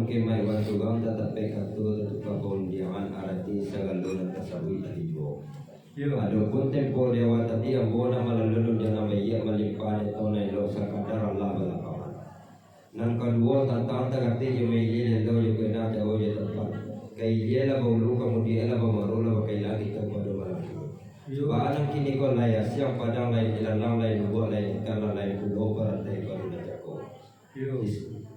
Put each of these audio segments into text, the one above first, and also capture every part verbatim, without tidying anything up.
Kemah wan surang tatapek kato tatuka paundiangan arati sagalo nan tasabuik tadi juo. Iyo. Adopun tempo di awal tadi ambo nak malalun undian nan baiak malimpah dek tau nan elok sakadar alah balapangan. Nan kaduo tantang tagateh jo mailia lelo jo kena caro jo tampat. Ka ilia lah baulu, ka mudiak lah bamaru, lah bakailah kito pado malam tu. Iyo. Baa nan kini ko lai asiang padang, lai ilalang, lai lubuak, lai intan, lah lai pulo parantai baru nan cako. Iyo.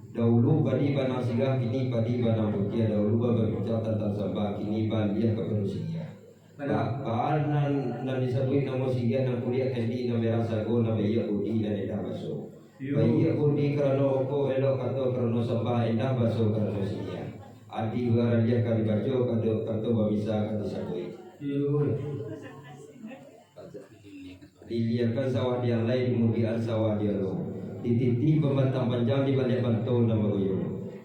Dahulu padi banang sirah, kini padi banang putiah. Dahulu babincang tantang sambah, kini baaliah kapado siriah. Ba-, baa nan, nan disabuik namo siriah, nan kuliak kandik, nan merah sago, nan baiak budi, nan indah baso. Iyo. Baiak budi karano oko, elok kato karano sambah, indah baso karano siriah. Adi baraliah ka dibaco, kado kato bamisa ka disabuik. Iyo. Dihiliakan sawah di alai, dimudiakan sawah di alo. Dititih pamatang panjang, dibaliak banto nan bagoyo.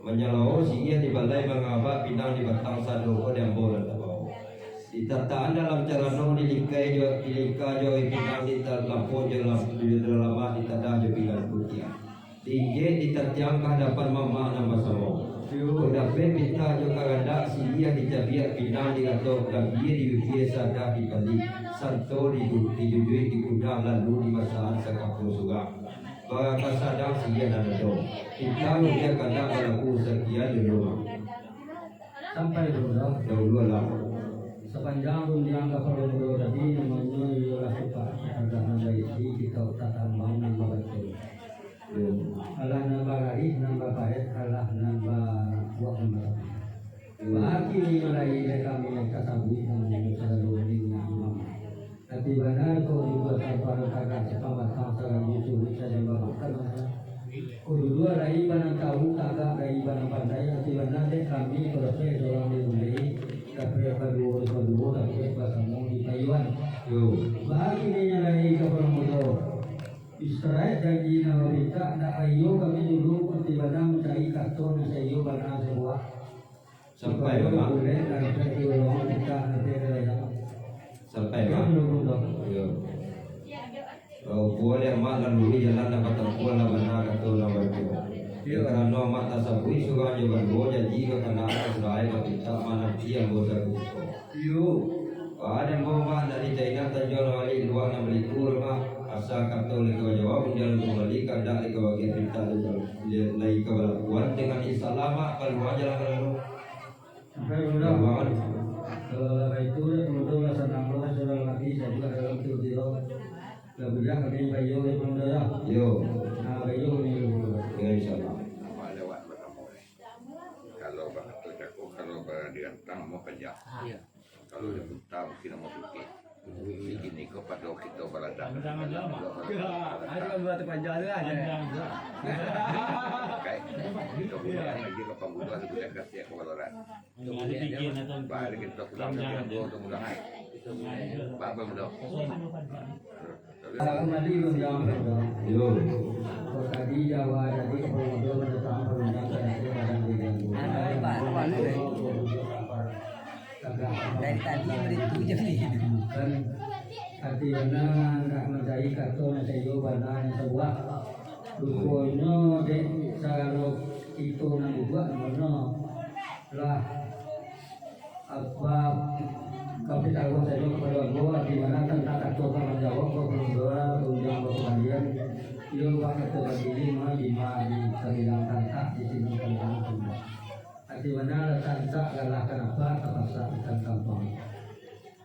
Manyalawau siriah di balai, mangabak pinang di batang, sado ko di ambo nan tabao. Ditatakan dalam carano, dilingkai jo, dilingka jo pinang, ditalampok jo lam-, jo lamak, ditadah jo pinang putiah. Diinjek ditatiang ka hadapan mamak nan basamo. Kok dapek pitah jo karandak, siriah dicabiak, pinang digatok, gambia diukie, sadah dipalik, santo didu-, dijujuik, dikudang, lalu dimasaan sakapo surang. Bakasadang siriah nan ado. Pitah rupiah kandak balaku sakian dulu, Mak. Sampai dulu, dah. Dahulu lah. Sapanjang rundiang kapalo mudo tadi, namonyo iyolah supak, adalah nan baisi kitab tatambang nan babaco. Alah nan bararih, nan bapaek, alah nan babuak, nan batapih. Baa kini lai dek kami tasabuik namonyo sagalo minyak imam. Ati bana ko duduak samparo tagak, sapamatang sarajo suruik sajan babukan masa. Ko duduak lai banang tawu, tagak lai banang pandai, ati bana dek kami ko dapek surang di bulek, dapek baduo di paduo, dapek basamo di payuan. Yo. Baa kini lai kapalo mudo. Istirahat janji nan bapintak, ndak baiyo kami dulu, ati bana mancari kato nan saiyo bana sabuah. Sampai, Mak. Buliah, nan bisa diulang, bisa nanti ada yang. Sampai, Mak. Belum, belum. Yo. Oh, buliah, Mak, lalui jalan nan batampuah, lah bana kato nan baiko. Yo. Karano Mak tasabuik surang jo baduo, janji ka kanaan, sarahi bapintak, mananti ambo sakuko. Iyo. Wah, den bawa, Mak, dari China, tanjuang nan balik, luak nan baliku, Mak. Asa kato lai ka bajawab, undian lai ka bali, kandak lai ka bagiah, pintak lai ka, lai ka balakuan, dengan insyaallah, Mak, kalua jalan ka lalu. Sampai, Bunda. Kalua. Kalau lah baitu, dek Bunda lah sanang, lah sudah lagi, sabuah dalam tu, tiro. Lah buliah kami bayo, dek Bunda, ya. Yo. Nah, bayo kami, Bunda. Dengan insyaallah. Mak lewat basamo, eh. Kalau bakato cako, kalau ba-, dirantang, mau panjang. Iyo. Kalau di Kuta mungkin namo Bukik. Di kini ko pado kito baladang. Baladang aja, Mak. Baladang. Aduh, buat panjang tu lah. Panjang tu. Oke. Kito pulang lagi ka Pambuluah, kita kasih ke Baluran. Ada bikin atau balik kita pulang ke Pambuluah atau pulang ai. Ba-, ba-, ba-, Salam bali, Bang Jang. Yo. Kok tadi Jawa tadi, kalau udah mendatang perundang, kadang-kadang diganggu. Dari tadi beritu je ni. Kan, ati bana nak mancari kato nan saiyo bana nan sabuah. Ruponyo dek sagalo kito nan duduak, mano lah. Apa, tapi taruih sajo kapado ambo, di mana tantang kato ka manjawab, ko pun doa, undiang bapakalian, iyo bak kato badiri, ma, di ma, di tabilang tantak, di sini tabilang tantak. Ati bana lah tantak, galah kanapa, tapasak ikan kampang.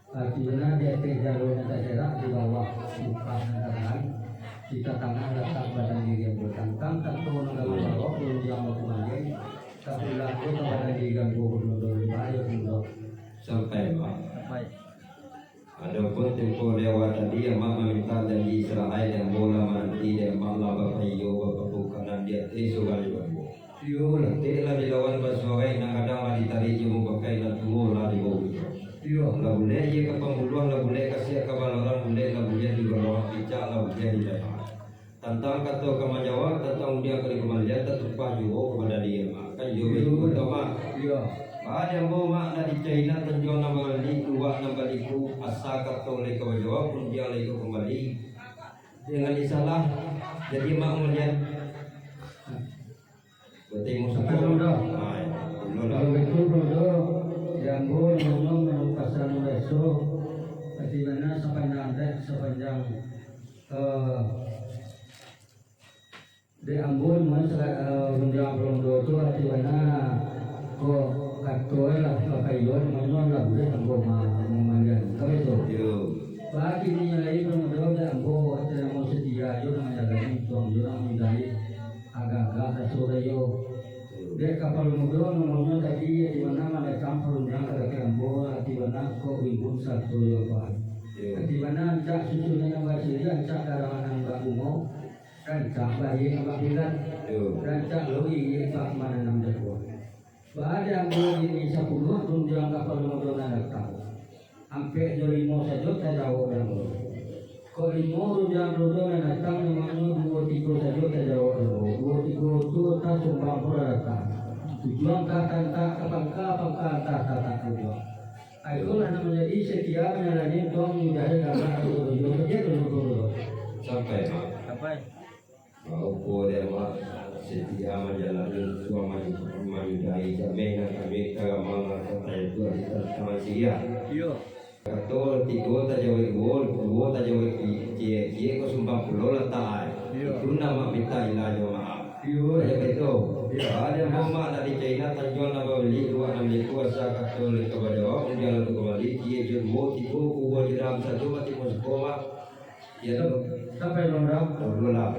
Ati bana di ateh jalua nan taserak, di bawah mukah nan tarang, di tatangah latak badan diri ambo. Tantang kato nan ka manjawab, undiang bapakalian, tapulang ko ka badan diri ambo, pun doa, bayo pun doa. Sampai, Pak. Sampai. Adopun tempo di awal tadi, amak mamintak janji sarahi, dek ambo lah mananti, dek amak lah bapaiyo, bapabukanan di ateh surang jo ambo. Iyo. Latik lah dilawan basuarai, nan gadang lah ditarik jo mubakai, nan tuo lah dibawo. Iyo. Lah bulek iyo ka Pambuluah, lah bulek kasiak ka Baluran, bulek lah buliah di Baluran picak, lah buliah di daerah. Tantang kato ka manjawab, tantang undiang ka dikambalian, tatumpah juo kapado diri amak. Kan iyo, iyo, baitu, Mak. Iyo. Baa dek ambo, Mak, nak di China, tanjuang nan bali, luak nan baliku, asa kato lai ka bajawab, undiang lai ka kambali. Jangan disalah, jadi Mak malihat. Berarti musuh. Sampai dulu dah. Ah, iyo. Kalau baitu, Bro, di ambo namonyo manurut pasan biaso, ati bana sapanjang adat, sapanjang, eh, dek ambo, namonyo sa-, eh, rundiang Bro tu, ati bana, kok kato lah, bapaiyo, namonyo lah buliah ambo ma-, mamalian. Kan baitu? Yo. Bagi ni lai, Bro, dek ambo, ati namo setia, yo, nan manjalani, tuang, yo, nan mandai, agak-agak raso rayo. Dek kapalo mudo namonyo tadi, ati bana mandatang parundiang kabake ambo, ati bana kok rimbun sato yo, Pak. Yo. Ati bana rancak susunan nan basiriah, rancak darangan nan babungo, rancak bahiang nan bapilat, Yo. rancak lori iek bak mananam jaguang. Baa dek ambo ini sapuluah rundiang kapalo mudo nan datang. Ampek jo limo sajo tajawok dek ambo. Kok limo rundiang duo nan datang, namonyo duo tigo sajo tajawok dek ambo. Duo tigo tu tasumbang pun datang. Tujuan ka tantak ka pangka, pangka antah tatak tujuan. Itulah nan manjadi setia manjalani tuang mudahi gagah dulu, dulu, dulu, dulu. Sampai, Mak. Sampai. Bauko dek Mak, setia manjalani, suang manyudahi, jameh nan kami tagamang nan katanya tu ati tantangan sia. Iyo. Kato tigo tajawek duo, duo tajawek ciek, ciek ko sumbang pulo latak ai. Iyo. Itu nan Mak mintak ilanyo maaf. Iyo. Banyak beto. Iyo. Ada Mak nak dicari nak tanjuang nan babali, duo nan bali kuasa kato leka bajawab, undiang tu kembali, ciek jo duo, tigo, kuwa jo dalam satu, mati musuh Mak. Iyo tu. Sampai duo urang. Duo urang.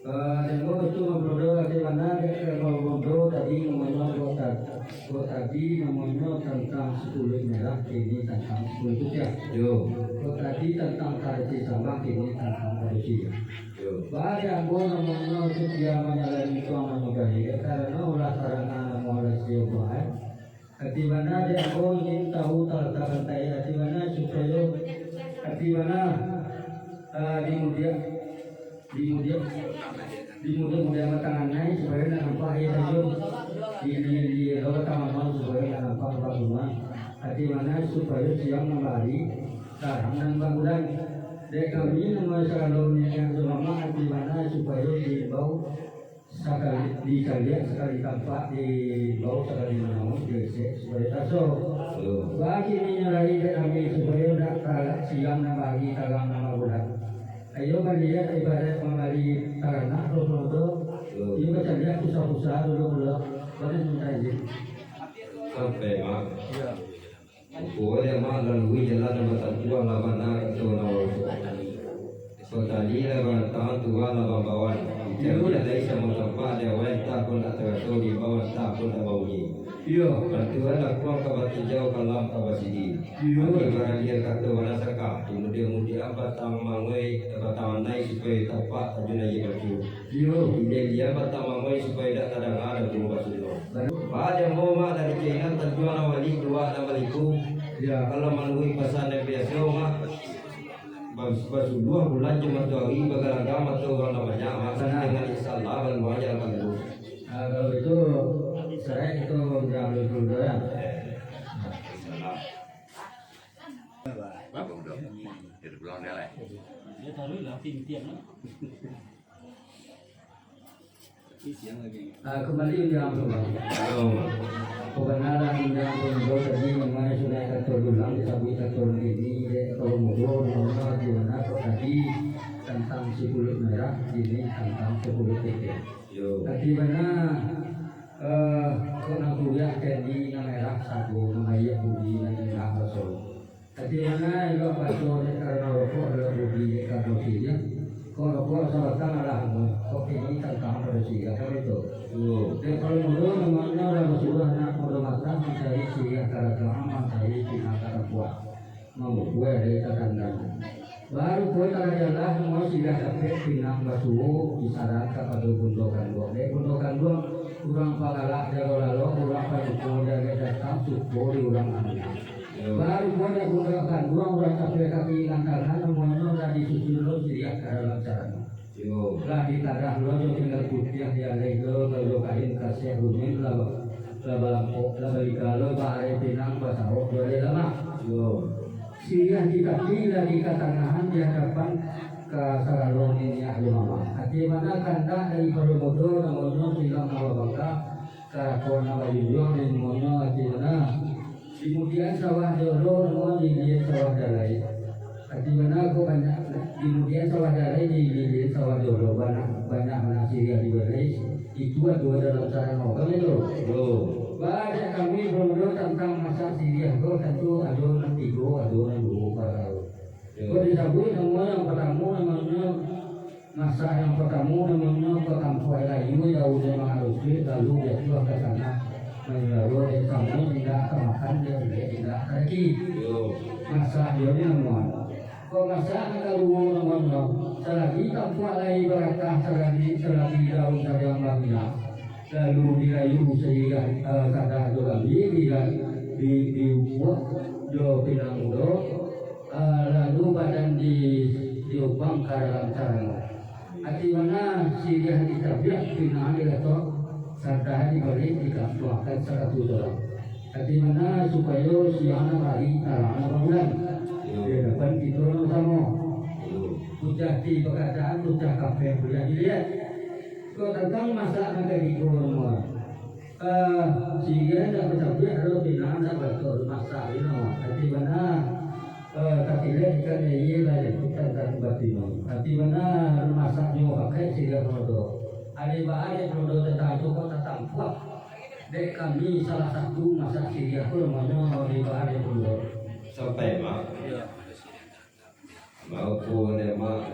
Eh, tengok itu mah, Bro, ati bana, eh, kalau Bro tadi namonyo kok ta-, kok tadi namonyo tantang sapuluah merah, kini tantang sapuluah putiah. Yo. Kok tadi tantang tradisi sambah, kini tantang tradisi. Yo. Baa dek ambo namonyo setia manjalani tuang manyudahi, karano ulah tarana namo alah sio buah, eh. Ati bana dek ambo ingin tahu talatak rantai ati bana supayo ati bana, ah, dimudiak, dimudiak, dimudiak-mudiak batang anai supayo indak nampak aia tajun. Di, di, di, lo batang amau supayo indak nampak tempat rumah. Ati bana supayo siang mambari tarang nan babulan. Dek kami nan sagalo niniak jo mamak ati bana supayo diimbau sakali, dicaliak sakali tampak, dibao sakali manawak, diresek supayo taso. Yo. Bagi minyo lai dek kami, supayo dak kalak siang nan bagi tarang nan babulan. Ayo baliak ibarat mambali taranak roh mudo. Yo. Iyo bacaliak pusa-pusa dulu pulo. Bana minta izin. Sampai, Mak. Yo. Uko dek Mak lalui jalan nan batampuah lah bana kato urang Lombok. Batali lah barantangan, tuah lah bambawan. Dicaliak lai samo tampak di awan, antah pun tak taraso di bawah, antah pun tak babunyi. Iyo. Bantuan lakuang ka batinjau, kalam ka basigi. Iyo. Ati baraliah kato bana saka, dimudiak-mudiak batang mangoi, batang anai supayo tampak tajun aia batu. Iyo. Indak lian batang mangoi supayo dak tadanga lagu basulo. Baa dek ambo, Mak, dari Cainan tanjuang nan wali duo nan baliku. Iyo. Kalau manuruik pasan nan biaso, Mak, bas-, basuluah bulan jo matoari, bagalaga mato urang nan banyak, Mak. Bana. Dengan insya Allah, baluang jalan kampung. Ah, kalau itu, serai itu jangan dulu, dulu, ya. Eh, insya Allah. Jadi pulang dia lah. Dia taruh lah, tim-tim lah. Ah, kembali undiang tu, Bang. Yo. Pabanaran undiang tu, Bang, tadi memang sudah kato dulang, disabuik kato ini, dek, kalau mudo, nama, di mana, kok tadi tantang sapuluah merah, kini tantang sapuluah kepeng. Yo. Ati bana, eh, kok nan kuliah kandi nan merah sago, nan aia budi, nan indah raso. Ati bana, elok baco dek karano rokok, elok budi dek karano siriah. Kok rokok sabatang alah amuah, kok kini tantang pado siriah, kan itu. Yo. Dek kalau mudo, namonyo lah basuruah anak mudo matang, mancari siriah ka rajo, mancari pinang ka tampuak. Mangukua dari tatangganyo. Baru kota rajalah, namonyo siriah dapek pinang basuo, disaran kapado bundo kanduang. Dek bundo kanduang, urang pangalak jago lalok, urang panuko jago datang, suko di urang anak. Yo. Baru kota bundo kanduang, urang tapek kaki ilang tangan, namonyo lah disusun lo siriah ka dalam carano. Yo. Lah ditadah lo jo tinggal putiah, dialeh lo, lo kain kasiah rumit lah, lah balampok, lah balika lo, baareh pinang, basawok, baleh lamak. Yo. Siriah di tapi, lah di katangahan, di hadapan ka sagalo niniak jo mamak. Ati bana kandak dari pado mudo, namonyo silang nan babangka, Tarako nan bajunjuang, di namonyo ati bana. Di mudian sawah Jolo, namo di ilian sawah Dalai. Ati bana ko banyak, di mudian sawah Dalai, di ilian sawah Jolo, banyak, banyak bana siriah di balai. Itu ado dalam carano kami tu. Yo. Ba, dek kami, Bro, tantang masak siriah ko, tantu ado nan tigo, ado nan duo parkaro. Yo. Ko disabuik namo nan partamo, namonyo masak nan partamo, namonyo ka tampuak layu, jauah dari mangarusi, lalu jatuah ka tanah, manjaro dek samo indak ka makan, dek ulek indak ka daki. Yo. Masak juo ni namo. Ko masak nan kaduo namonyo, salagi tampuak lai baratah, salagi, salagi daun sariang baminyak, lalu dilayu siriah, eh, sadah jo gambia, di, di, diukuak jo pinang mudo, eh, lalu badan di, diubang ka dalam carano. Ati bana siriah dicabiak, pinang digatok, sadah dibaliak, digantuangkan saratu sorang. Ati bana supayo siang nan bari, tarang nan babulan. Yo. Di adapan kito nan basamo. Yo. Kutah ti bakadaan, kutah kapeh buliah diliek. Ko tantang masak nan katigo namo. Ah, siriah ndak bacabiak, ado pinang ndak batok masak, yo. Ati bana, eh, tatilek ikan aia lah, itu tantang batino. Ati bana masak nyo pakai siriah pelodo. Ari baa dek pelodo tatajo kok tatampuak. Dek kami salah satu masak siriah tu namonyo ari baa dek pelodo. Sampai, Mak. Iyo. Bauku dek Mak,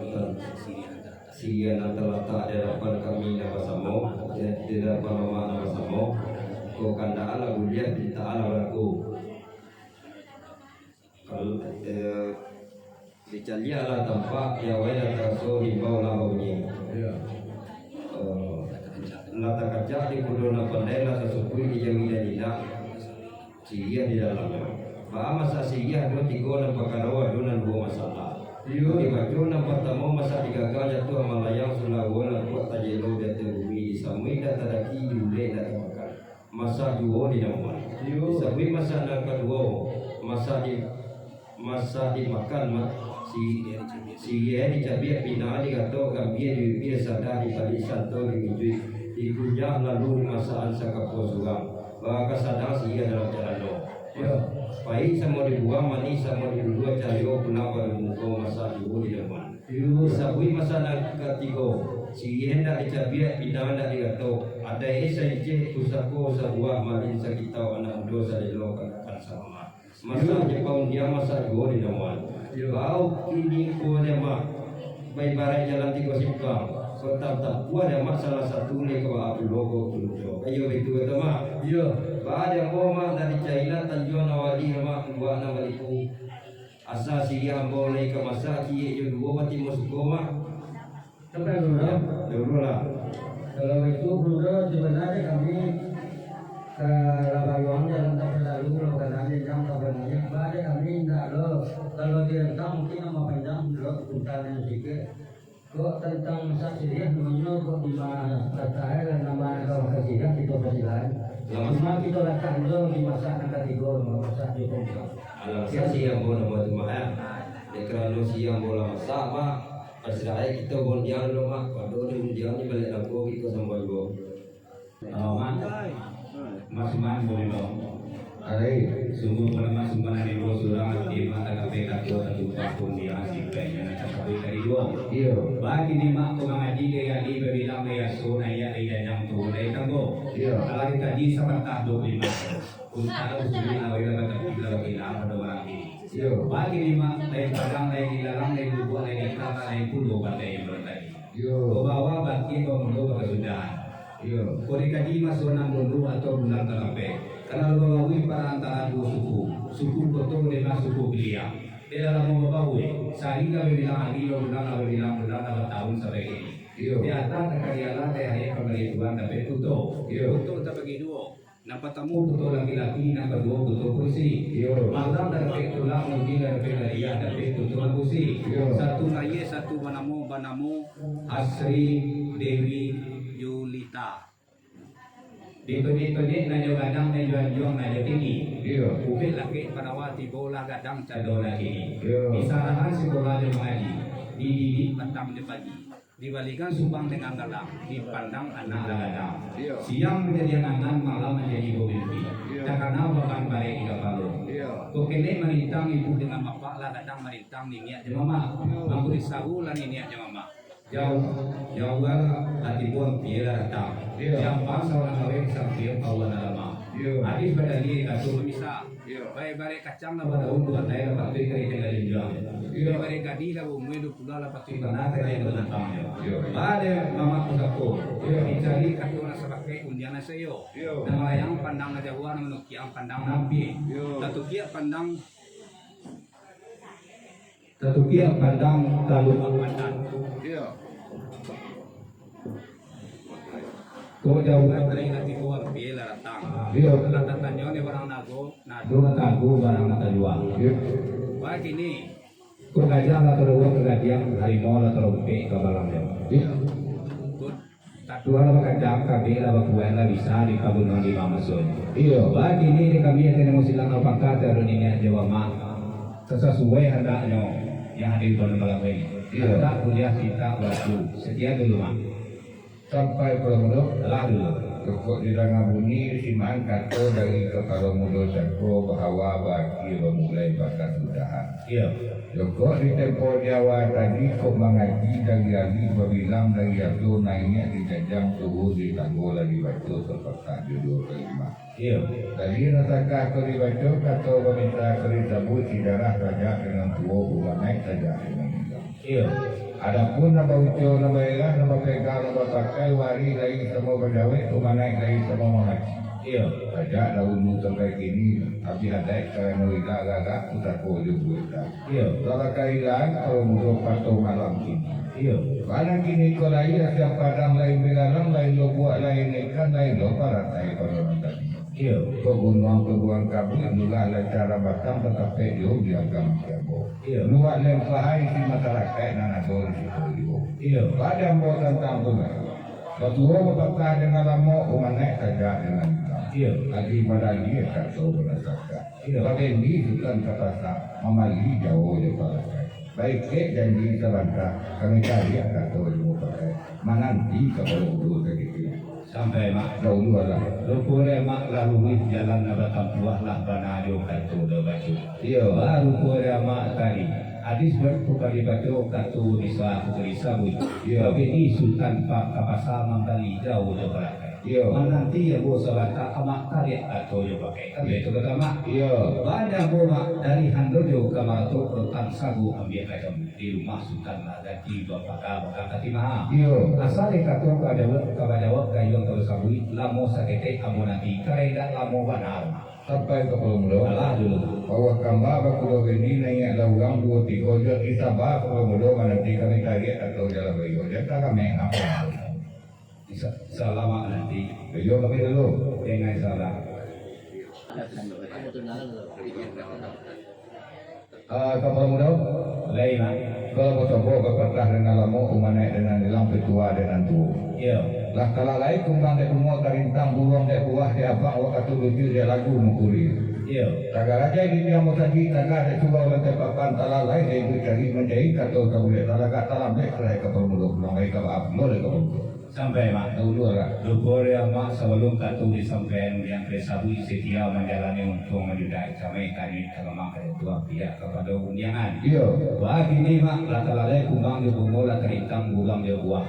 siriah nan talatak di adapan kami nan basamo, di, di adapan Amak nan basamo, ko kandak alah buliah, pintak alah balaku. Kal-, eh, dicaliak lah tampak, di awai lah taraso, himbau lah babunyi. Iyo. Eh, lah takacak di kudo nan pandai, lah tasukuik di jari nan jinak. Siriah di dalamnyo. Baa masak siriah, ado tigo nan pakaro, ado nan duo masalah. Iyo. Dibaco nan partamo, masak di gagang, jatuah malayang, sulawo lampuak tajelo di ateh bumi, disamuik indak tadaki, diulek indak tamakan. Masak juo dinamoan. Iyo. Disabuik masak nan kaduo, masak di, masak dimakan, ma-, si-, siriah dicabiak, pinang digatok, gambia di bibia, sadah dibaliak, santo diujuik, dikunyah, lalu dimasakan sakapuah surang. Bakasadang siriah dalam carano. Iyo. Pahik samo dibuang, manih samo didulua, caliak pulang pado muko, masak juo dinamoan. Iyo. Disabuik masak nan katigo, siriah indak dicabiak, pinang indak digatok, adaik saincek, pusako sabuah, malin sakitau, anak mudo salelo, kanakan samamak. Masak jo paundiang, masak juo dinamoan. Iyo. Bau kini ko dek Mak, baibaraik jalan tigo simpang. Kota tapuah dek Mak, salah satu lai ka baa pulo ko punco. Iyo baitu kato Mak. Iyo. Baa dek ambo Mak, dari China, Tanjuang nan wali Mak, buah nan baliku. Asa siriah ambo lai ka masak, ciek jo duo batimo suko Mak. Sampai dulu, yo? Dulu lah. Kalau itu, Bro, sabananyo kami, eh, lah baluang jalan tapi lalu, kalau kana jenjang tak berniat, ba dek kami indak lo. Kalau direntang mungkin nambah panjang, lo, puntanyo sikit. Kok tantang masak siriah, namonyo kok di ma-, kata, eh, nama kau masak siriah, kito pasilahan. Lah, Mas. Cuma kito latak lo di masak nan katigo, masak di kompor. Alah, masak siriah ambo namo tu, Mak, eh. Dek karano siriah ambo lah masak, Mak. Pasiraik kito bondiang dulu, Mak. Pado di bondiang ni baliak lapua kito sambah juo. Ah, Mak. Mas Suman boleh, Bang. Alai. Sungguh pun Mas Suman ni, Bro, surang ati, Mak, tak sampai kato, tak tumpah pun dia, si pengen nak sampai tadi dua. Iyo. Bagi ni, Mak, tu mangaji dari adi, babilang dari aso, naiak dari janjang turun dari tanggo. Iyo. Kalau di tadi sapatah dua puluh lima. Unta usuli awai lah, tapi lah bakilang pada urang ini. Iyo. Bagi ni, Mak, lain padang, lain ilalang, lain lubuak, lain ikam, lain pulo bagai yang baru tadi. Iyo. Babawa baki bamulo bakasudahan. Iyo. Kok dikaji maso nan dulu atau bulan talampek. Kalau babawi parantara duo suku, suku Koto dengan suku Piliang. Dek lah lamo babawi, sahingga babilang ari, babulan, babilang bulan, batahun sampai kini. Iyo. Di atah takadialah, dek ayah pambari Tuhan dapek Koto. Iyo. Koto tabagi duo. Nan partamo Koto Laki-laki, nan kaduo Koto Purusi. Iyo. Malam dapek tulak, mudi dapek lariah, dapek Koto Purusi. Iyo. Satu lahia, satu banamo, banamo Asri Dewi Yulita. Ditunik-tunik nan jo gadang, nan jo anjuang, nan jo tinggi. Iyo. Ubek lakek panawa tibolah gadang cando nan kini. Iyo. Disarahan sikola jo mangaji, dididik patang jo pagi. Dibalikan subang dengan galang, dipandang anak lah gadang. Iyo. Siang manjadi angan-angan, malam manjadi bamimpi. Iyo. Takana baban barek di kapalo. Iyo. Kok kenek malintang ibu dengan bapak, lah gadang malintang niniak jo mamak. Iyo. Mangko disaru lah niniak jo mamak. Jauah, jauah lah tibo ampia lah datang. Iyo. Jampa saurang awek sampai kawan alamak. Iyo. Hadis badalil kato bamisal. Iyo. Baik barek kacang lah badaun, dua lai lah patuik kari tingga linjuang. Iyo. Baik barek gadih lah baumua, dua puluah lah patuik bana kari batantang. Iyo. Baa dek mamak pusako. Iyo. Dicari kato nan sapakaik, undiang nan saiyo. Iyo. Nan malayang pandang nan jauah, nan manukiak pandang nan ampia. Iyo. Tatukiak pandang Tatukiak pandang taluak pandan. Iyo. Kok jauah dari hati ko ampia lah datang. Iyo. Lah tatanyo ni barang nago, nado nan tagu barang nan tajual. Iyo. Bakini. Kok gajah lah taruak ka gadiang, harimau lah tarumpek ka balangnyo. Iyo. Kok Taduah lah bakacang, kabek lah bakuaik, lah bisa dipagunoan di mamaso. Iyo. Bakini dek kami, ati namo silang alpaka, taruih niniak jo mamak. Sasasuai handaknyo, yang hadir pado malam ini. Iyo. Handak buliah pintak wakatu. Sakian dulu, Mak. Sampai pado mudo. Alah dulu. Cukuik didanga bunyi, simaan kato dari kapalo mudo sako, bahawa baakhia bamulai bakasudahan. Iyo. Jokok di tempo di awa tadi, kok mangaji dari alif babilang, dari aso naiak dijajang, turun di tanggo lah dibaco sapatah jo duo kalimah. Iyo. Tadi nasakah ko dibaco, kato bamisa ko disabuik, sijarah sajak dengan tuo, umanaik sajak dengan ilang. Iyo. Adapun nan bauco, nan baerah, nan bapegang, nan bapakai, warih lai samo bajawek, umanaik lai samo mangaji. Iyo. Sajak dahulu sampai kini, abih adaik karano ilang, gagak pusako jo buek. Iyo. Lah bakailaan kapalo mudo pato malam kini. Iyo. Malam kini ko lai asiang padang, lai bilalang, lai lobuak, lai ikan, lai lo paratai pado nan tadi. Iyo. Pagunuang-pagunuang kabuik, bulan lancaran batang, tatapek jo biang kami tiago. Iyo. Luak lempah isi masarakaik nan ado di siko juo. Iyo. Pado ambo tantang tu lai. Batuo bapatah dengan lamok, umanaik sajak dengan ilang. Iyo. Adi madali kato banasakah. Iyo. Babendi Sutan ka pasa, mambali jawo jo palakai. Baikek janji sabanta, kami caliak kato jo mupakai. Mananti kapalo mudo sakitu. Sampai, Mak. Dahulu alah. Rupo dek Mak lah luruih jalan nan batampuah, lah bana jo kato nan baco. Iyo. Baru rupo dek Mak tadi. Hadis baru tu ka dibaco, kato bisa tu ka disabuik. Iyo. Babendi Sutan pa-, ka pasa, mambali jawo jo palakai. Iyo. Mananti ambo sabanta, Amak caliak kato jo pakai. Kan baitu kato Amak? Iyo. Baa dek ambo, Mak, dari Handojo ka Maratok, Rotan Sago ambiak kacang. Di rumah Sutan lah ganti, bapaga-paga katimaha. Iyo. Asa dek kato ka jawab, ka bajawab, gayuang ka basabuik, lamo saketek ambo nanti, ka indak lamo bana, Mak. Sampai kapalo mudo. Alah dulu. Bawah kamba bakudo bendi, naiak lah urang duo tigo, jo ati saba kapalo mudo, mananti kami caliak kato jalan baiyo, jan tarameh apo. Sa-, salamak nanti. Iyo, kami dulu. Dengan salam. Ah, kapalo mudo? Lai, Mak. Kalau basobok bapatah dengan lamok, umanaik dengan ilang, pituah dengan tuo. Iyo. Lah kalalai kumbang dek bungo, tarintang buruang dek buah, dek abang wakatu lucu, dek lagu mukuri. Iyo. Tagarajai di tiang musajik, tagah dek surau lantai papan, talalai dek iduik cari manjahik kato tabulek, talagak talambek, sarai kapalo mudo, pulang lai ka baap, lo lai kapalo mudo. Sampai, Mak. Dahulu lah. Rupo dek Amak, sabalun kato disampaian, undiang ka disabuik, setia manjalani, untuang manjudaik, cameh kanyuik, tagamang ka dituang, pihak kapado undiangan. Iyo. Bakini, Mak, lah talalai kumbang jo bungo, lah tarintang buruang jo buah.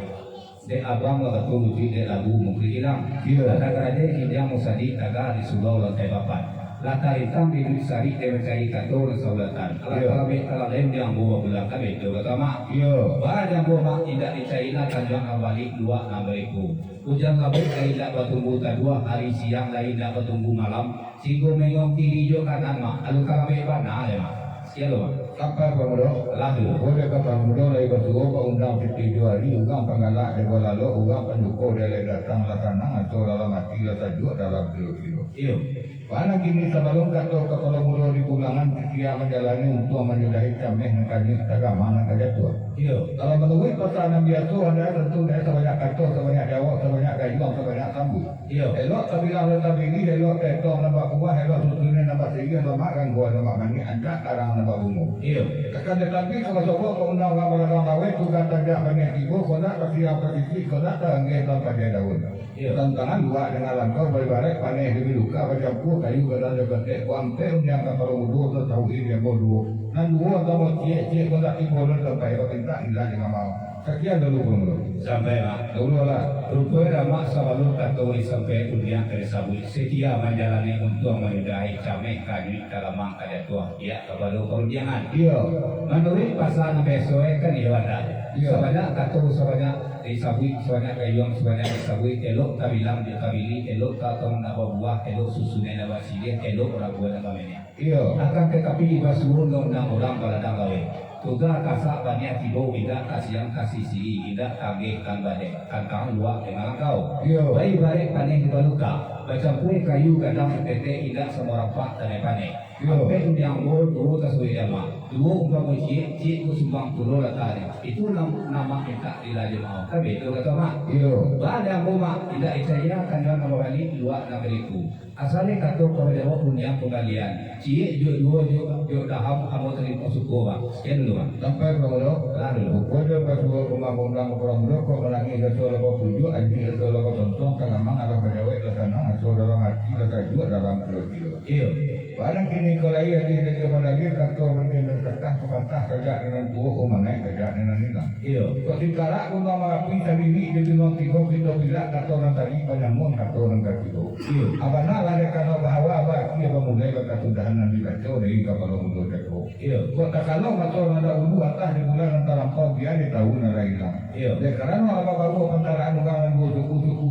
Dek abang lah batua lucuik, dek lagu mukri ilang. Iyo. Lah tagarajai di tiang musajik, tagah di surau lantai papan. Lah tarintang di iduik sarik, dek mancari kato nan saulatan. Alah, iyo, talabek talalai di ambo bapulang, kan baitu kato Amak. Iyo. Baa dek ambo, Mak, indak dicari lah tanjuang nan baliak, luak nan baliku. Ujan labuik lai indak batumbuah taduah, ari siang lai indak batumbuah malam, singgo mengong kiri jo kanan, Mak. Alun talabek bana lai, Mak. Sian lo, Mak. Sampai kapalo mudo. Alah tu. Buliah kapalo mudo lai batuo, baundang pitih jo ari, urang panggalak jago lalok, urang panduko dek alek datang, lah sanang aso dalam ati, lah sajuak dalam kiro-kiro. Iyo. Baa nan kini sabalun kato kapalo mudo dipulangan, setia manjalani, untuang manyudahi, cameh nan kanyuik, tagamang nan ka jatuah. Iyo. Kalau manuruik pasa nan biaso, ado tantu dek sabanyak kato, sabanyak jawab, sabanyak gayuang, sabanyak sambuik. Iyo. Elok tabilang nan tabili, elok tetong nan babuah, elok susunan nan basiriah, lamak gangguan nan bamanik, ancak karang nan babungo. Iyo. Akan tatapi, kalau sobok ka undang urang baladang laweh, tu ka tajak paneh tibo, kok nak ka siang pasisik, kok nak ka anggeh tampajai daun. Iyo. Tantangan luak dengan langkau, baibarat paneh di luka, bacampua kayu gadang jo ketek, kok ampek undiang kapalo mudo, tu tahu iri ambo duo. Nan duo samo ciek, ciek kok nak tibo, nan tampek bapintak, ilah di mamau. Sakian dulu, Pangulu. Sampai, Mak. Dulu lah. Rupo dah, Mak, sabalun kato disampaian, undiang ka disabuik. Setia manjalani, untuang manyudahi, cameh ka anyuik, ka lamang ka jatuah, biak kapado parundiangan. Iyo. Manuruik pasan biaso, eh, kan iyo ado. Iyo. Sabanyak kato, sabanyak disabuik, sabanyak gayuang, sabanyak disabuik, elok tabilang jo tabili, elok tatong nak babuah, elok susunan nak basiliah, elok rabuan nak bamenek. Iyo. Akan tatapi, basuo undang-undang urang baladang laweh. Tuga kasak baniah tibo, indak ka siang ka sisik, indak ka anggeh ka badeh, tantang luak dengan langkau. Iyo. Baibarat paneh di baluka, bacampua kayu gadang ketek, indak samo rampak tanai paneh. Iyo. Ampek undiang ambo, duo tasuik jama. Duo umpamo ciek, ciek ko sumbang pulo latanyo. Itu nam-, nan Mak mintak dilah jo maoh. Kan baitu kato Mak? Iyo. Baa dek ambo, Mak, indak dicayia kandang nan babalik, luak nan baliku. Asal kato ka bajawab undiang panggalian. Ciek jo duo jo, jo daham ambo tarimo suko, Mak. Sakian dulu, Mak. Sampai, Pangulu. Salam dulu. Rupo jo basuo ka undang-undang urang mudo, kok manangih raso lah bapujuak, anjuik raso lah batontong, tangah mangarah bajawek lah sanang, raso dalam ati lah sajuak dalam kiro-kiro. Iyo. Barang kini ko lai ati dek mandagih, kato mungkin nan sakah, papatah sajak nan tuo, ko manaik sajak nan ilang. Iyo. Kok sikarak gunung Marapi, sabilik jo gunung tigo, kito bilak kato nan tadi, panyamuang kato nan katigo. Iyo. Abana lah dek kano bahawa, baakia bamulai, bakasudahan nan dibaco dari kapalo mudo jago. Iyo. Kok takalo mato nan dahulu, atah di bulan nan talampau, bia di taun nan lah ilang. Iyo. Dek karano lah babaruah pantaraan urang nan duo suku, suku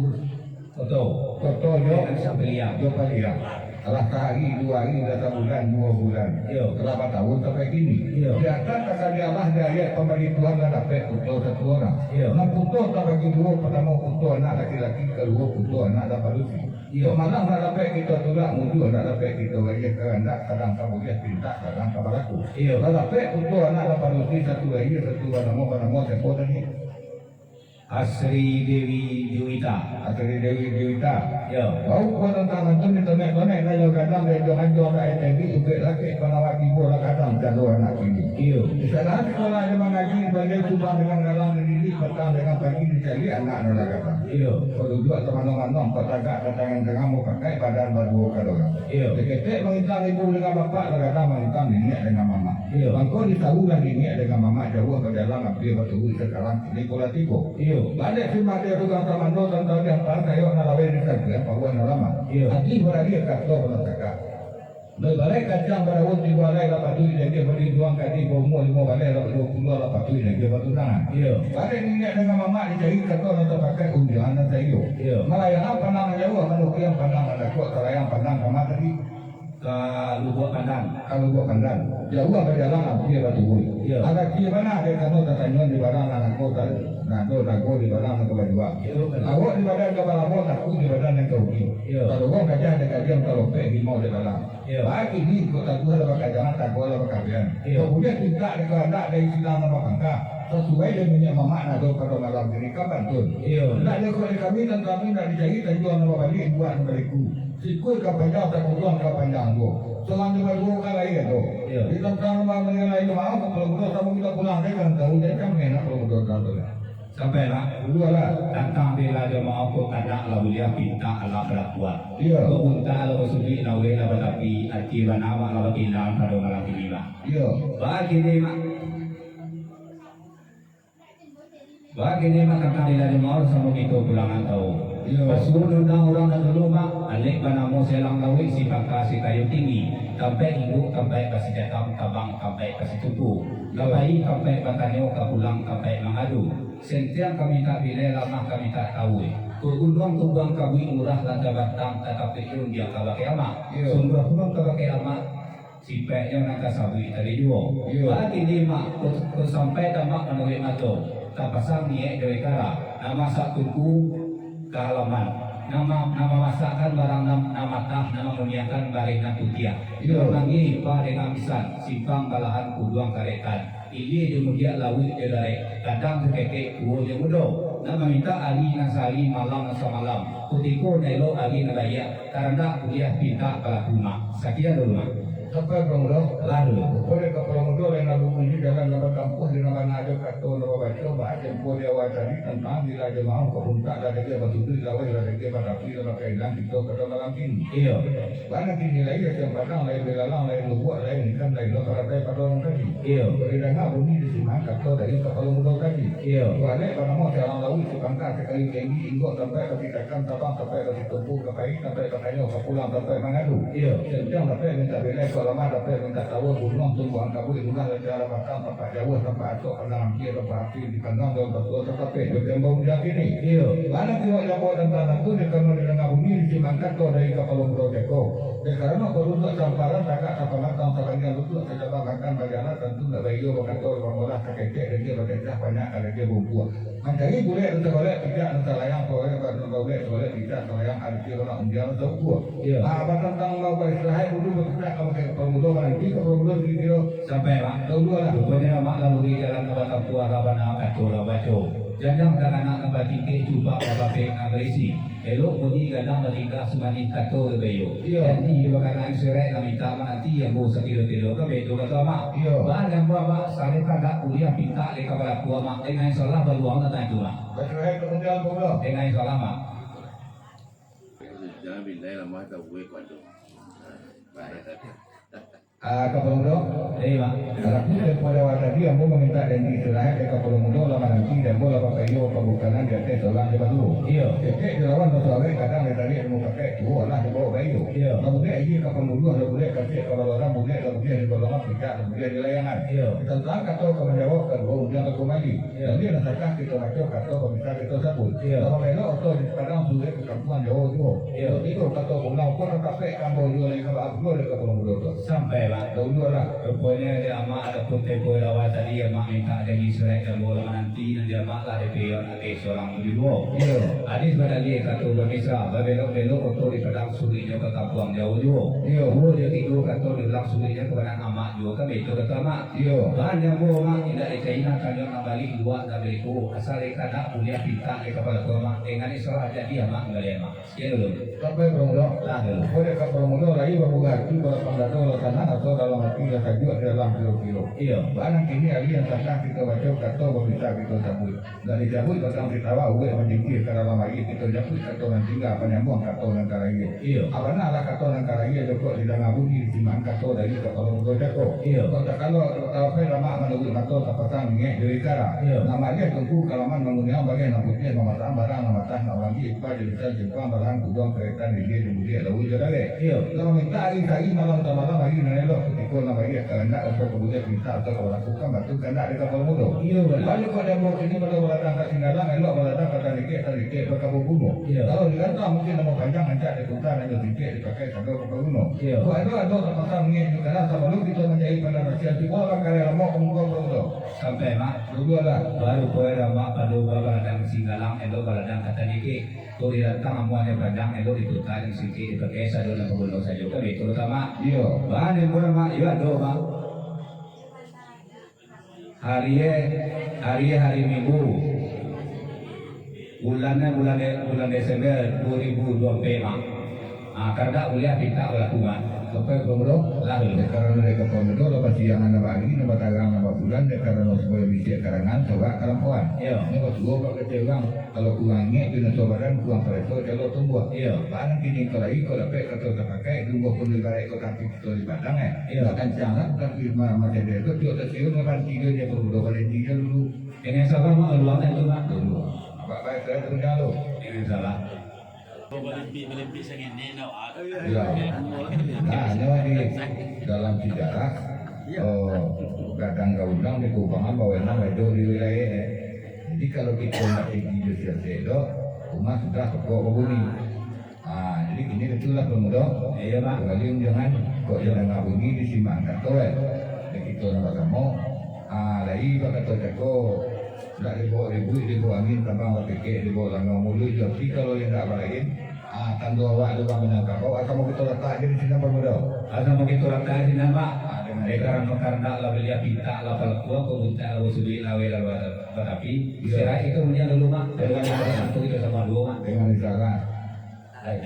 Koto. Koto jo. Dengan sapaliang. Jo paliang. Alah sahari, duo hari, lah sabulan, duo bulan. Iyo. Lah batahun sampai kini. Iyo. Di ateh takadi Allah, di ayat pambari Tuhan, lah dapek puto satu urang. Iyo. Nan puto tabagi duo, partamo puto anak laki-laki, kaduo puto anak nan padusi. Iyo. Kok malah lah dapek kito tulak, mujuah lah dapek kito rayeh, karandak kadang ka buliah, pintak kadang ka balaku. Iyo. Lah dapek puto anak nan padusi, satu rayeh, satu banamo, banamo siapo tadi? Asri Dewi Juwita. Asri Dewi Juwita. Yo. Bau kuah tantang nantun di tonek-tonek, kayo gadang, di anjuang-anjuang, nak etendi, ubek lakek, panawak tibo, lah gadang, calo anak kini. Iyo. Di salah sikolah di mangaji, baliau subang dengan galang, dididik patang dengan pagi, dicari anak nan lah gadang. Iyo. Kok duduak tamano-mano, kok tagak tatangan-tangan, mau pakai badan baduo ka dorang. Iyo. Diketek mangintang ibu dengan bapak, lah gadang mangintang niniak dengan mamak. Iyo. Mangko disarulah niniak dengan mamak jauah bajalan, ampia baturuik sakarang, kini pukua tigo. Iyo. Baliak simak di urang tamando, tantang di ampang, sayok nan laweh disagiah, paruah nan lamah. Iyo. Ati barari kato balasaka. Baibarat kacang badaun tigo alai, lah patuik diagiah bali duang, gadih baumua limo baleh, lah baduo puluah, lah patuik diagiah batunangan. Iyo. Baliak niniak dengan mamak dicari kato nan tapakai, undiangan nan saiyo. Iyo. Malayangan pandang nan jauah, manukian pandang nan dakek, talayang pandang kama tadi. Ka Lubuak Pandan. Ka Lubuak Pandan. Jauah bajalan, ampia baturuik. Iyo. Agak cia bana, dek kano tatanyo di barang nan angko ta-, nan ado dago di barang nan ka bajua. Iyo, betul. Awak di badan ka barabo, takuk di badan nan ka uji. Iyo. Tadorong gajah dek gadiang, talompek rimau dek balang. Iyo. Baa kini, kok taguah lah bakajangan, taguah lah bakabian. Iyo. Kok buliah pintak dek kahandak dari silang nan bapangka, sasuai jo niniak mamak nan ado pado malam kini, ka pantun. Iyo. Ndak dek kok dek kami, nan kami ndak dicari, tanjuang nan babaliak, buah nan baliku. Sikua ka panjang, sakuduang ka panjang juo. Surang jo baduo ka lai ado. Iyo. Di tantang rumah maninggalai rumah, ka Pulau Budo, samo kita pulang, dek kan tahu, dek kan enak Pulau Budo kan tu, ya. Sampai lah. Dulu lah. Tantang bela jamaah ko, kanak lah buliah, pintak lah barakuah. Iyo. Ko buntak lah basuduik, laweh lah batapi, ati bana mak lah bakilang pado malam kini lah. Iyo. Baa kini, Mak. Baa kini, Mak, tantang di lari maur samo kito pulangan tau. Iyo. Pasuruah undang urang nan dulu, Mak, alek banamo Selang Lauik, si pangka si kayu tinggi, tampaik induak, tampaik basijatam, tabang, tampaik basitupu, ka pai, tampaik batanyo, ka pulang, tampaik mangadu, sentiang ka mintak bilai, lamah ka mintak taweh. Kok gunuang tumbuang kabuik murah, lanta batang tatapek, rundiang ka bakeh amak. Iyo. Sungguah pulang ka bakeh amak, sipaiknyo nan tasabuik tadi juo. Iyo. Baa kini, Mak, ko, ko sampai tamak manuruik mato, tapasang niaik jo ikara, nan masak tungku ka halaman, nan ma-, nan mamasakkan barang nan, nan matah, nan manguniangkan bareh nan putiah. Iyo. Nan mangipa dengan misan, simpang balahan kuduang karetan, ilia jo mudiak, lauik jo darek, gadang jo ketek, tuo jo mudo, nan mamintak ari nan sahari, malam nan samalam, kutiko nan elok ari nan baiak, karandak buliah pintak balaku, Mak. Sakian dulu, Mak. Sampai Kapalo Mudo. Lalu. Rupo dek Kapalo Mudo, lain lalu bunyi jalan nan batampuah, di nan bana jo kato nan babaco, baa tempo di awal tadi, tantang di lah jo maoh, kok buntak lah dek dia basuduik, laweh lah dek dia batapi, lah bakailan kito pado malam kini. Iyo. Bana kini lai, Aceh Padang, lain Belalang, lain Lubuak, lain ikan, lain lo paradai pado urang tadi. Iyo. Kok didanga bunyi di simak kato dari Kapalo Mudo tadi. Iyo. Kok alek banamo Sialang Lauik, Sipangka, Sikayu Tinggi, Inggok, tampek bakitakan, Tabang, tampek basitumpu, Kapai, tampek batanyo, Kapulang, tampek mangadu. Iyo. Siang-siang tampek mintak bilai, kok lamah tampek mintak tawa, gunuang tumbuahan kabuik, rumah raja alam batang, tampak jauah, tampak asok, pandang ampia, tampak api, dipandang daun batuo, tatapek jo kembang ujan kini. Iyo. Bana kini jambo dan tanah tu, dek karano didanga bunyi, di simak kato dari Kapalo Mudo cako. Dek karano baduduak samparan, tagak sapamatang, sapanjang duduak, sajalan makan, bajalan, tantu ndak baiyo bakato, bamolah saketek, dek dia bacacah, banyak ka dek dia bungkuah. Mancari bulek nan tabalek, pijak nan talayang, tabalek, tabalek, pijak, talayang, arti urang undiang nan taukua. Iyo. Ah, batantang bau baistirahat, dulu bakitak ka makai Kapalo Mudo, mananti Kapalo Mudo sendiri kiro. Sampai, Mak. Tahu dulu lah. Ruponyo, Mak, lalu di jalan nan batampuah, lah bana kato lah baco. Janjang takanak nan batingkek, cupak babapek nan barisi. Elok bunyi gadang batingkah, sumanih kato lah baiyo. Iyo. Janji di bakanan surek, lah mintak mananti, ambo satilo-tilo, kan baitu kato, Mak. Iyo. Baa nan buah, Mak, saleka dak buliah pintak dek kapalo kuah, Mak, dengan salah baluang nan tantu, Mak. Batua, eh, kamudian, Bang, Bro. Dengan salah, Mak. Jangan pindah lama, tak buat kuat tu. Ah, Kapalo Mudo? Eh, Mak. Rabu tempo di awal tadi, ambo mamintak janji istirahat dek Kapalo Mudo, lah mananti, dek ambo lah bapaiyo pabukanan di ateh sorang di Baluo. Iyo. Ketek dilawan basuarek, gadang ditarik, ilmu pakai, tuo lah dibaok baiyo. Iyo. Lah bulek aia ka pambuluah, lah bulek kasiak ka balorang, bulek lah buliah di golongan, pijak lah buliah di layangan. Iyo. Tantang kato ka manjawab, kaduo undiang ka kumbali. Iyo. Jadi, lah sakah kito baco, kato ka bisa kito sabuik. Iyo. Lah mamelok oto di Padang, suruik ka kampuang Jawo juo. Iyo. Tigo kato pulang, kok tatapek ka ambo juo, lai ka baa pulo dek Kapalo Mudo tu. Sampai, Mak. Dah uluan lah. Ruponyo di Amak ataupun tempo di awal tadi, Amak mintak janji surek, ambo lah mananti, nan di Amak lah dipaiyo ateh sorang tu di luo. Iyo. Hadis badalih kato bamisa, babelok-belok oto di Padang, suruiknyo ka kampuang Jawo juo. Iyo. Duo jo tigo kato diulang, suruiknyo ka badan Amak juo, kan baitu kato Amak. Iyo. Bahan jambo, Mak, indak dicari, nan kanyang nan balik, luak nan balik, asal dek kanak buliah pintak dek kapalo kuah, Mak, dengan salah jadi, Amak, manggaleh, Mak. Sampai Kapalo Mudo. Lah, dulu. Kok dek Kapalo Mudo, lai babuka ati, balapang dado, lah sanang raso dalam ati, lah sajuak di dalam kiro-kiro. Iyo. Baa nan kini ari nan sakah kito baco, kato babisa kito sabuik. Lah dicabuik batang sitawa, uwek manjingkih ka dalam aia, kito japuik kato nan tingga, panyambuang kato nan ka lahia. Iyo. Abana lah kato nan ka lahia, jokok didanga bunyi, disimak kato dari Kapalo Mudo cako. Iyo. Kok takalo, tapakai lamak manuruik mato, tapasang ningek di wikara. Iyo. Nan maliah tungku kalaman manguniang, bageh nan putiah mamatang, barang nan matah nak urang di ipa, jadisan simpang, barang kuduang, karetan, dilia, di mudiak, lalu jo dareh. Iyo. Lah mamintak ari sari, malam samalam, ari nan elok, kutiko nan baiak, kahandak, atau kabuliah, pintak, atau kabalakukan, batu kahandak dek Kapalo Mudo. Iyo, bana. Baliak kok diambo kini, pado baladang ka Singgalang, elok baladang ka Tanikek, Tanikek bakabun bungo. Iyo. Kalau dirantang mungkin namo panjang, rancak dipunta, nan jo singkek dipakai, sado ka paguno. Iyo. Kok ado, ado tapasang ningek di wikara, sabalun kito manjadi pandai rasiah, tibo lah kareh lamok, Kapalo Mudo. Sampai, Mak. Dulu lah. Baru poe ramak pado baladang Singgalang, elok baladang ka Tanikek. Kok dirantang amuahnyo panjang, elok diputa, nan singkek dipakai, sado nan paguno sajo, kan baitu kato Amak. Iyo. Baa nan buliah, Mak, iyo ado, Mak. Hari e, hari e, hari Minggu. Bulannyo bulan De-, bulan Desember duo ribu duo puluah ampek, Mak. Ah, kahandak buliah pintak balaku, Mak. Sampai Kapalo Mudo? Lah, dulu. Dek karano dek Kapalo Mudo, lah basiang nan baari, nan batarang nan babulan, dek karano supayo bisiak karangan, sorak kalampauan. Iyo. Nan batuo bak kecek urang, kalau kurang ingek, binaso badan, kurang pareso, calo tumbuah. Iyo. Baa nan kini ko lai, kok dapek kato tapakai, dunggo pun ibaraik kok tapi kito di Padang, eh. Iyo. Lah kancang lah, tapi ma-, macam dia tu, tiok tasiun, lah banti dia, dia Kapalo Mudo, paling tinggi dulu. Dengan sabar, Mak, dulu, Mak, itu, Mak. Dulu. Abak baik, saya tu punya tu. Dengan sabar. Malimpik-malimpik sangini nak, ah. Iyo. Nah, nyo di dalam sejarah, oh, gadang gaudang di Kubangan bawenang rajo di wilayah, eh. Jadi, kalau kito nak tinggi jo siasek tu, rumah sudah pokok babunyi. Ah, jadi kini itulah Kapalo Mudo. Iyo, Mak. Kembali undiangan, kok didanga bunyi, disimak kato, eh. Dek kito nan basamo, ah, lai bakato cako, Ndak dibaok ribuik, dibaok angin, tabang lah pekek, dibaok langau muluik jo api, kalau indak balain, ah, tando awak tu bak Minangkabau, asa mau kito latak je di sinan, Kapalo Mudo. Asa mau kito latak di sinan, Mak. Ah, dengan Eh, karano kahandak lah baliah pintak lah palakua, kok buntak lah basuduik, laweh lah ba-, batapi. Iyo. Istirahat kito bunyian dulu, Mak. Dengan Dengan istirahat. Kito samo duo, Mak. Dengan istirahat. Hai.